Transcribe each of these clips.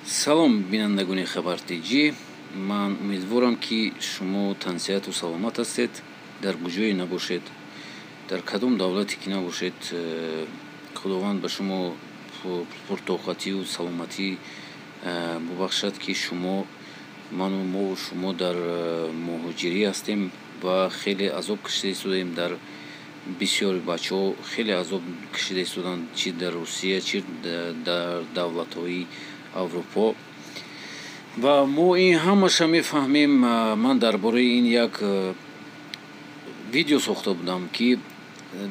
Салом, бинандагони Хабар Тҷ. Ман умедворам, ки шумо тансиҳату саломат ҳастед. Дар куҷое набошед, дар кадом давлате ки набошед, Худованд ба шумо пуртоқатию саломатӣ бубахшад, ки шумо ману мову шумо дар муҳоҷирӣ ҳастем ва хеле азоб кашида истодаем. Дар бисёри бачаҳо хеле азоб кашида истоданд, чи дар Русия, чи дар давлатҳои Аврупо, ва мо ин ҳамаша мефаҳмем. Ман дар бораи ин як видео сохта будам, ки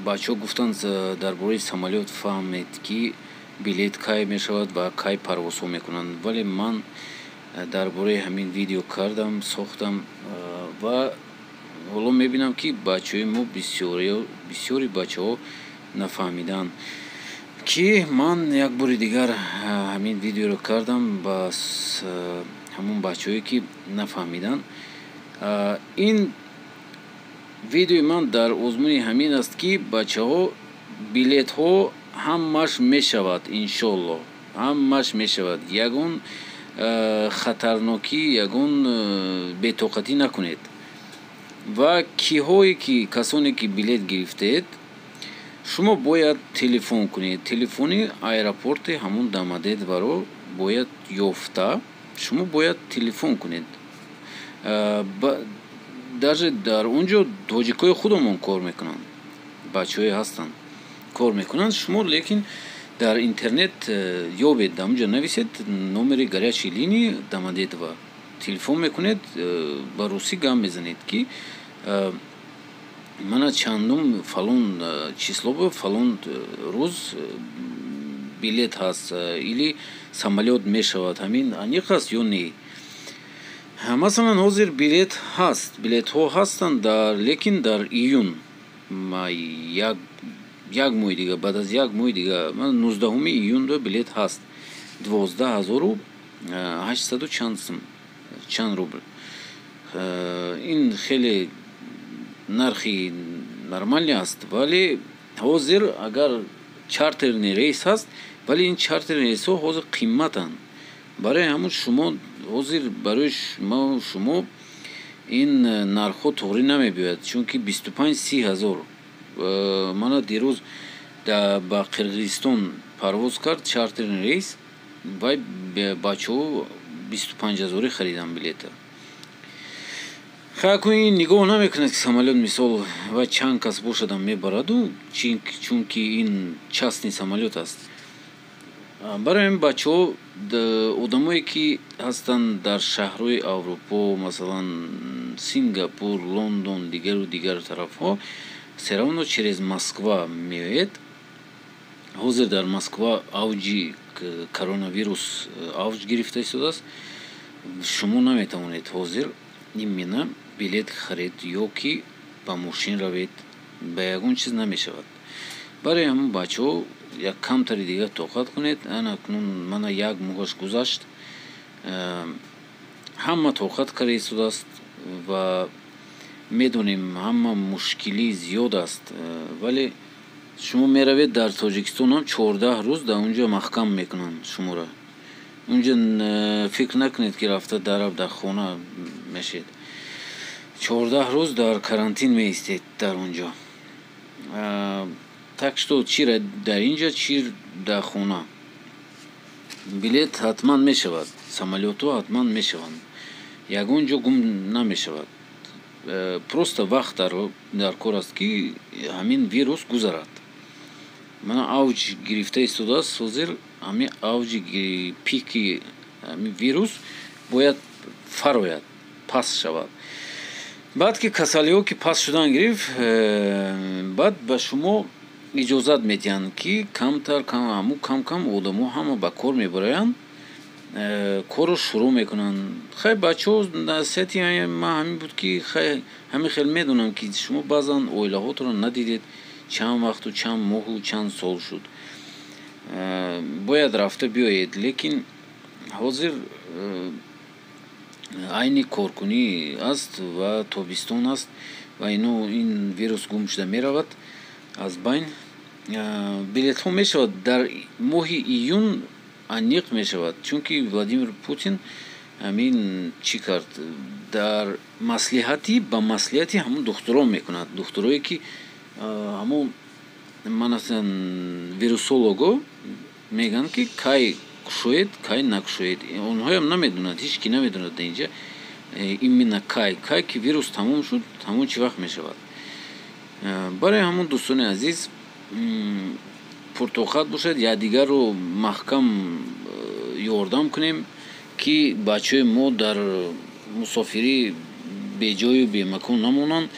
бачаҳо гуфтанд, дар бораи самолёт фаҳмед, ки билет кай мешавад ва кай парвозҳо мекунанд. Вале ман дар бораи ҳамин видео кардам, сохтам ва ҳоло мебинам, ки бачаҳои мо, бисёри бачаҳо нафаҳмиданд, ки ман як бори дигар ҳамин видеоро кардам ба ҳамон бачаҳое, ки нафаҳмиданд. Ин видеои ман дар озмуни ҳамин аст, ки бачаҳо, билетҳо ҳамаш мешавад, иншоллоҳ, ҳамаш мешавад. Ягон хатарнокӣ, ягон бетоқатӣ накунед. Ва киҳое ки, касоне ки билет гирифтед, шумо бояд телефон кунед. Телефони аэропорти ҳамон Домодедоворо бояд ёфта, шумо бояд телефон кунед. Даже дар он ҷо тоҷикҳои худамон кор мекунанд, бачаҳое ҳастанд, кор мекунанд. Шумо лекин дар интернет ёбед, дар онҷо нависед номери горячей линии Домодедово, телефон мекунед, ба русӣ гап мезанед, ки мана чандум, фалон число, фалон рӯз билет ҳаст или самолёт мешавад, ҳамин аниқ аст ё не? Масалан, ҳозир билет ҳаст, билетҳо ҳастанд, лекин дар июн, як моҳи дига, баъд аз як моҳи дига, 19-уми июнда билет ҳаст, 12 800-у чанд сум, чанд рубл. Ин хеле нархи нормалӣ аст. Вале ҳозир агар чартерный рейс ҳаст, вале ин чартерный рейсҳо ҳозир қиматанд. Барои ҳамун шумо ҳозир, барои шумо ин нархҳо туғрӣ намебиёяд, чунки 25-30 ҳазор. Мана дирӯз ба Қирғизистон парвоз кард чартерный рейс, вай бачаҳо 25 ҳазорӣ хариданд билета. Хайку ин нигоҳ намекунад, ки самолёт, мисол, вай чанд кас бошадам мебараду, чунки ин частный самолёт аст. Барои ҳамин, бачаҳо, одамое ки ҳастанд дар шаҳрҳои Аврупо, масалан Сингапур, Лондон, дигару дигар тарафҳо, всё равно через Москва меоед. Ҳозир дар Москва авҷи коронавирус авҷ гирифта истодааст. Шумо наметавонед ҳозир именно билет харед ё ки ба мошин равед, ба ягон чиз намешавад. Барои ҳамин, бачаҳо, як камтари дигар тоқат кунед. Ана акнун мана як моҳаш гузашт, ҳама тоқат карда истодааст ва медонем, ҳама мушкилӣ зиёд аст. Вале шумо меравед, дар Тоҷикистонам 14 рӯз дар он ҷо маҳкам мекунанд шуморо. Унҷо фикр накунед, ки рафта дар хона мешед. 14 рӯз дар карантин меистед дар он ҷо. Так что чи дар ин ҷо, чи дар хона, билет ҳатман мешавад, самолётҳо ҳатман мешаванд, ягон ҷо гум намешавад. Просто вақт дар кор аст, ки ҳамин вирус гузарад. Мана авҷ гирифта истодааст ҳозир. Ҳамин авҷи, пики ҳамин вирус бояд фарояд, паст шавад. Баъд ки касалиҳо ки паст шудан гирифт, баъд ба шумо иҷозат медиҳанд, ки камтар ҳамун кам кам одамо ҳама ба кор мебароянд, корро шурӯъ мекунанд. Хай, бачаҳо, насиҳати ман ҳамин буд, ки хай, ҳамин хел медонам, ки шумо баъзан оилаҳотонро надидед, чанд вақту чанд моҳу чанд сол шуд, бояд рафта биёед. Лекин ҳозир айни коркунӣ аст ва тобистон аст ва ино ин вирус гум шуда меравад аз байн. Билетҳо мешавад дар моҳи июн. Аниқ мешавад, чунки Владимир Путин ҳамин чӣ кард, дар маслиҳати ба маслиҳати ҳамун духтурон мекунад, духтурое ки ҳамун масалан вирусолого мегӯянд, ки кай кушоед, кай накушоед. Онҳоям намедонанд, ҳеҷ ки намедонад дар инҷа именно кай ки вирус тамом шуд, ҳамон чӣ вақт мешавад. Барои ҳамон, дӯстони азиз, пуртоқат бошед, якдигарро маҳкам ёрдам кунем, ки бачаҳои мо дар мусофирӣ беҷою бемакон намонанд,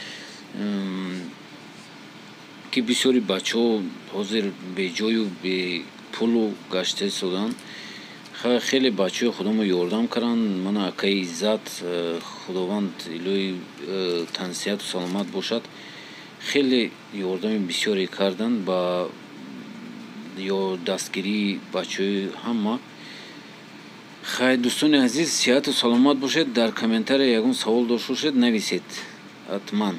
ки бисёри бачаҳо ҳозир беҷою бепулу гашта истоданд. Хеле бачаҳои худомо ёрдам карданд. Мана акаи Иззат, Худованд илоҳи тансиҳату саломат бошад, хеле ёрдами бисёре карданд ба ё дастгирии бачаҳои ҳама. Хайр, дӯстони азиз, сиҳату саломат бошед. Дар комментария ягон савол дошта бошед, нависед ҳатман.